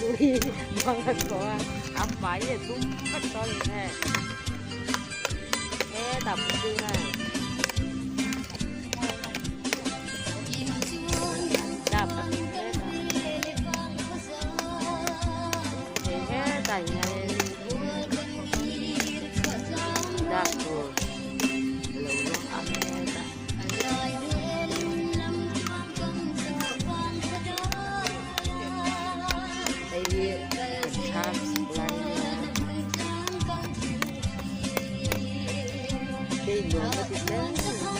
Chu hi mang a thaw a, a hmai hi a dum vek tawh a ni hei. Hetah pawh chu hei. Dap a tih hetah. Hei hetah hianin dap tur a lo luang a hetah. Hei hi kan thlam sak lai ania hei nuam a ti hle mai.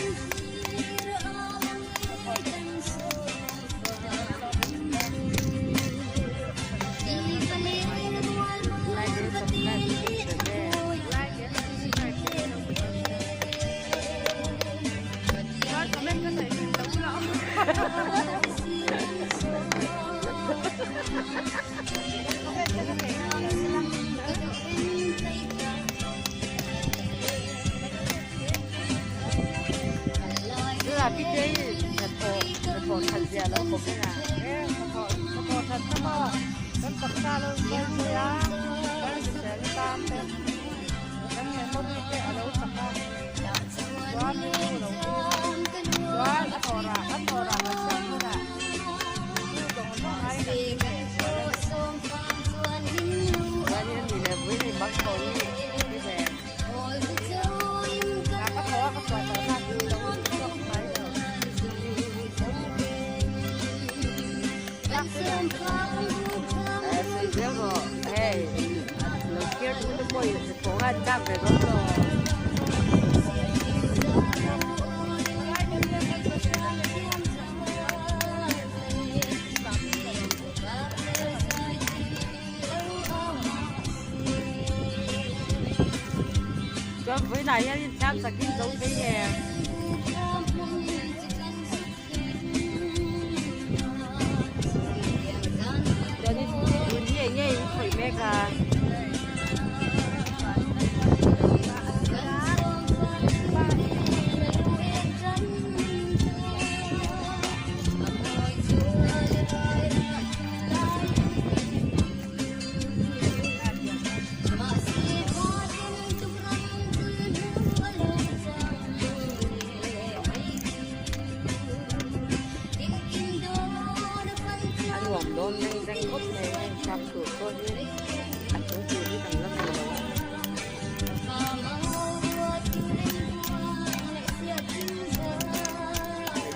Like and subscribe Chuan vawiinah hianin thlam sakin zo phei em. Chuanin tun hi eng nge in khawih mek a. A nuam dawn reng reng khawp mai a heng thlam tur pawh hi a chung tur hi kan la hmu lo a.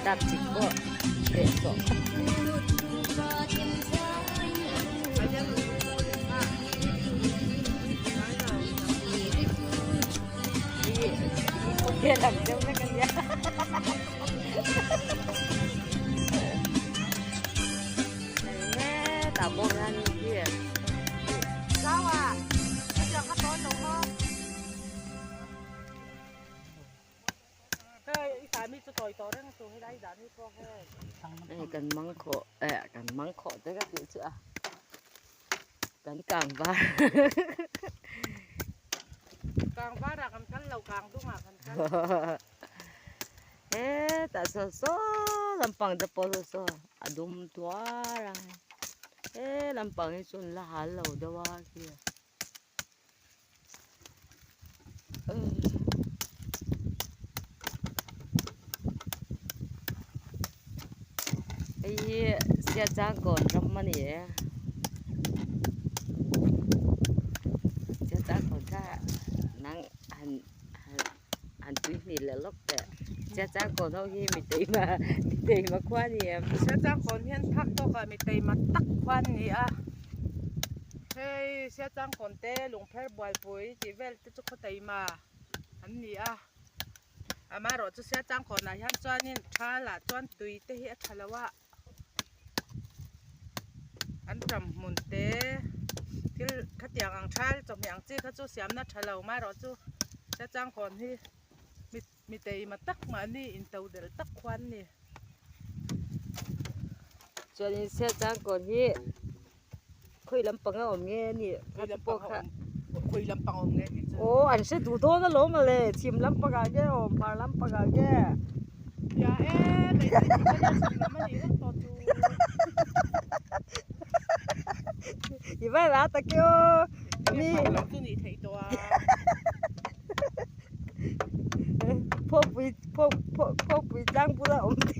Dap chik pawh teh tawh khawp mai. Kan mang khawh eh kan mang khawh te ka tih chu a kan kang var Kang var ah kan kal lo kang dung ah kan kal. Hetah saw saw lampang te pawh saw saw a dum tuar a he lampang hi chu an la hal lo deuh a khi. Hei hi Siachangkawn ram a ni e Siachangkawn kha nang han han han tui hnih leh lawk teh Siachangkawn ho hi mi teima mi teima khua a ni em. Siachangkawn hian phak tawkah mi teima tak khua an ni a hei Siachangkawn te lungpher bualpui tih vel te chu khaw teima an ni a. Amaherawh chu Siachangkawnah hian chuanin thalah chuan tui te hi a tha lo a, an ram hmun te thil khatiang ang thal chawhmeh ang chi kha chu siamna tha lo amaherawh chu Siachangkawn hi mi mi teima tak mahni into delh tak khuan a ni. Chuanin Siachangkawn hi. Khawi lampang a awm nge ni kha chu pawh kha khawi lampang a awm nge tih chu aw an hre duh dawn alawm mawle chhim lampang ah nge awm hmar lampang ah nge ya e mai te tih kha chhim lam a nih reng tawh chu. I va la tak e aw mi Lo chu nih theih tawh a. Phawpui phawpui tlang bula awm te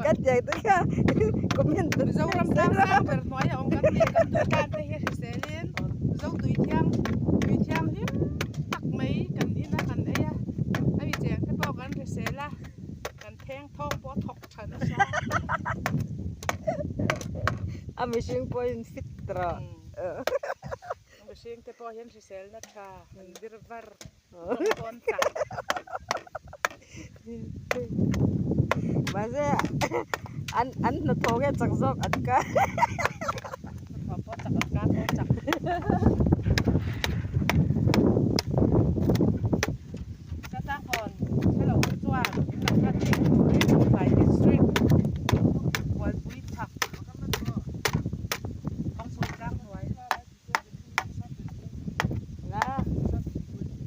ka tiang te kha comment Mizoram tlang sang ber hnuaia awm kan ni kan tui tan te hi hriselin Zo tui thiang tui thianghlim tak mai kan in a kan ei a a mi cheng te pawh kan hrisel a kan theng thawng pawh a thawk tha nasa. A mihring pawhin fit rawh. A mihring te pawh hian hriselna tha an vir var. Tawng tawn tak. Mahse an an hnathawh nge chak zawk an ka. Hnathawh pawh chak an ka pawh chak. Ka changkawn helo te chuan in lo hriat theih turin Lawngtlai District Bualpui chhak Kawngpui tlang hnuai.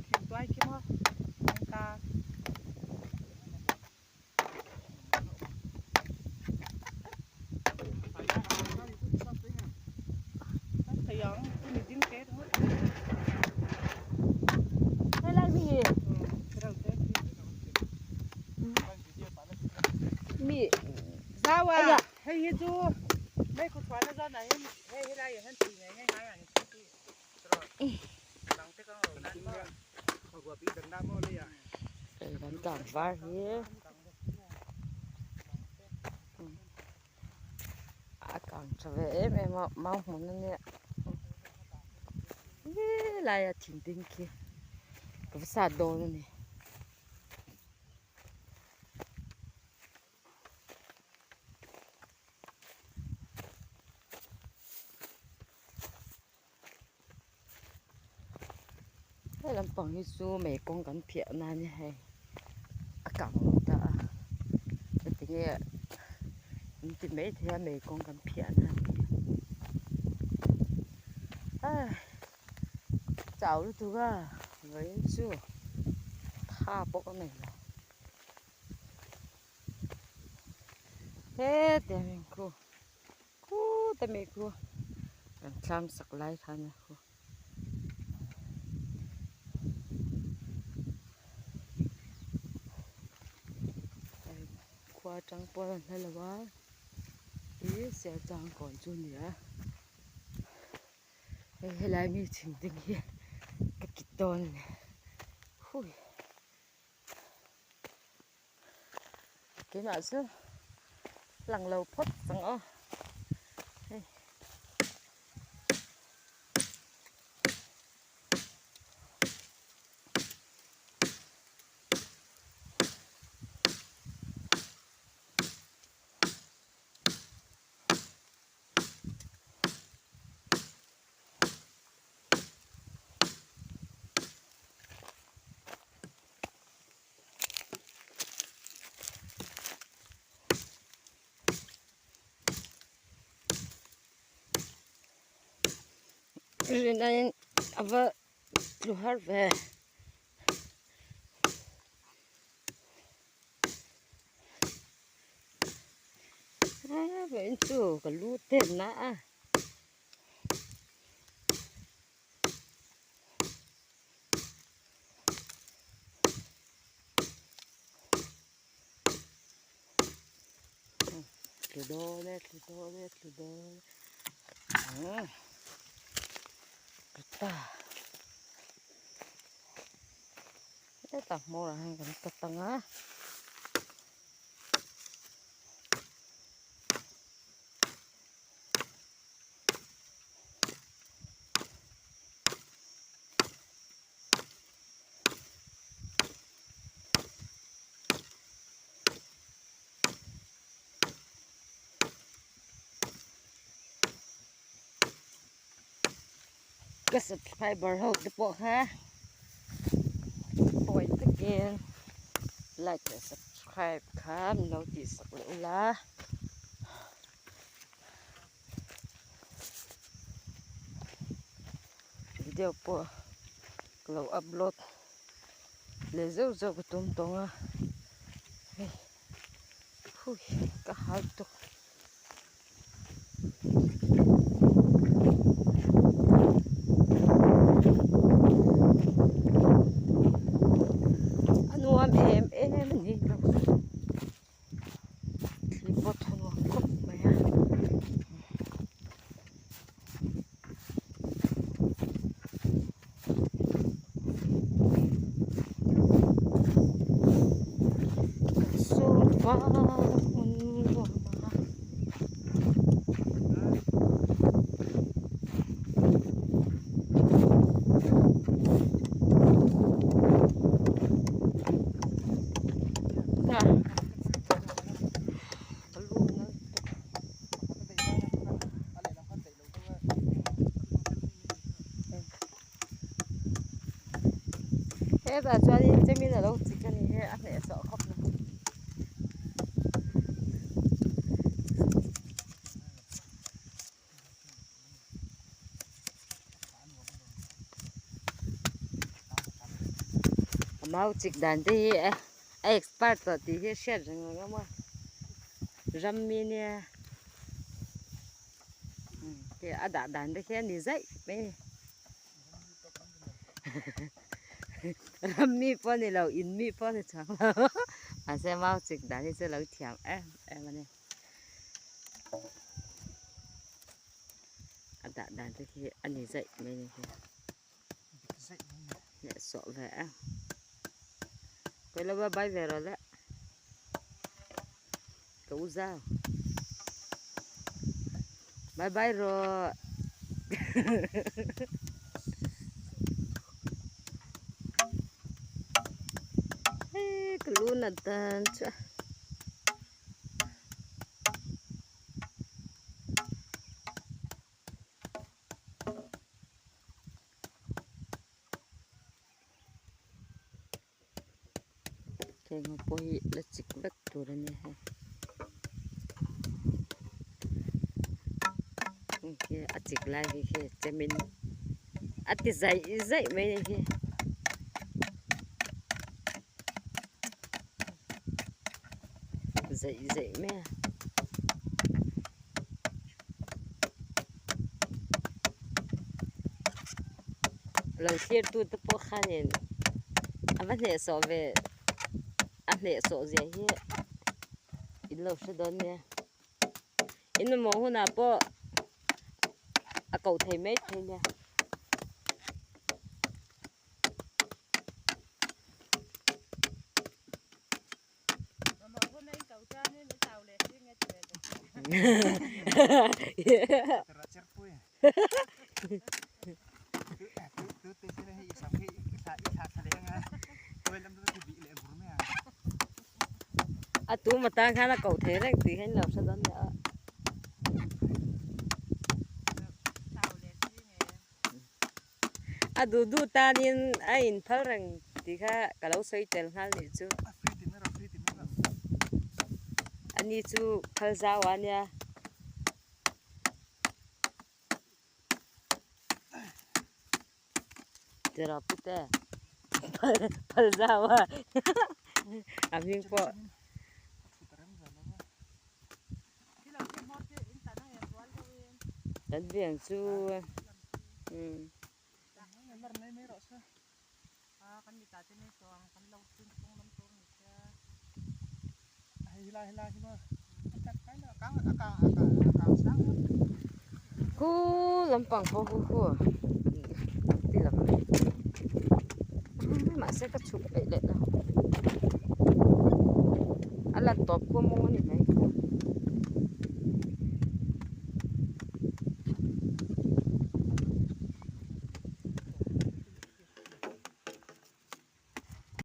Thingtuai khi maw kawngka. Thei ang mi ding te ringawt. Helai mi hi. Mi. Zawa hei hi chu hei khuthluana zan ah hian hei helai ah hian tui ngei ngei ngai ang chu tih Kan tlang var hi a kang tha ve em em a mau hmun a nia helai a thing ding khi ka va sat dawn a ni. He lampang hi chu mei kawng kan phiah na a ni hei a kang lo ta a heti nge an ti maithei a mei kawng kan phiah na a ni a chau lutuk a vawiin chu tha pawh ka nei lo. Hetiang in khu khut ami khu kan thlam sak lai khan a khu khua atang pawn a hla lo a ih serchang kawn chu a ni a hei helai mi chhim ding hi ka kit dawn a ni hui. Keimah chu lang lo phawt ang aw hei. Rinaiin a va tlu har ve. Vawiin chu ka lu ten na a. Tlu dawn e tlu dawn e tlu dawn e ta hetah hmawr ah hian kan cut ang a. Ka subscriber ho te pawh kha pawi takin like leh subscribe kha min lo tihsak leh ula. Video pawh ka lo upload leh zeuh zeuh ka tum tawng a hei hui ka hal tawh. Vang hmun nuam a. Hetah chuanin chemin a lo chik a ni hi a hnehsawh khawp mai. A mau chik dan te hi a expert tawh tih hi a hriat reng ang a maw ram mi nia a dah dan te khi a ni zaih mai a ni. Ram mi pawh a ni lo in mi pawh a ni chuang lo mahse mau chik dan hi chu a lo thiam em em a ni a dah dan te khi a ni zaih mai a ni khi hnehsawh ve em kawilova bai ve rawh le ka u zau bye bye rawh hei ka lu nat dan chu a. Heng pawh hi la chik vek tur a nia hei hei khi a chik lai hi khi chemin a ti zaih zaih mai a ni hi zaih zaih mai a. Lo thlir tu te pawh khanin a va hnehsawh ve a hnehsawh zia hi in lo hre dawn nia in mamawh hunah pawh a koh thei mai thei nia. A tu mata khan a koh thei reng tih hian lo hre dawn nia. A duh duh tanin a inphal reng tih kha ka lo sawi tel nghal nih chu. Ani chu phal zau a nia. Tiraw pute phal zau a a hming pawh. Kan veng chu umm. Khu lampang pawh khu khu an ti lang mahse ka chhuk peih leh lo a la tawp khuamawng a ni mai.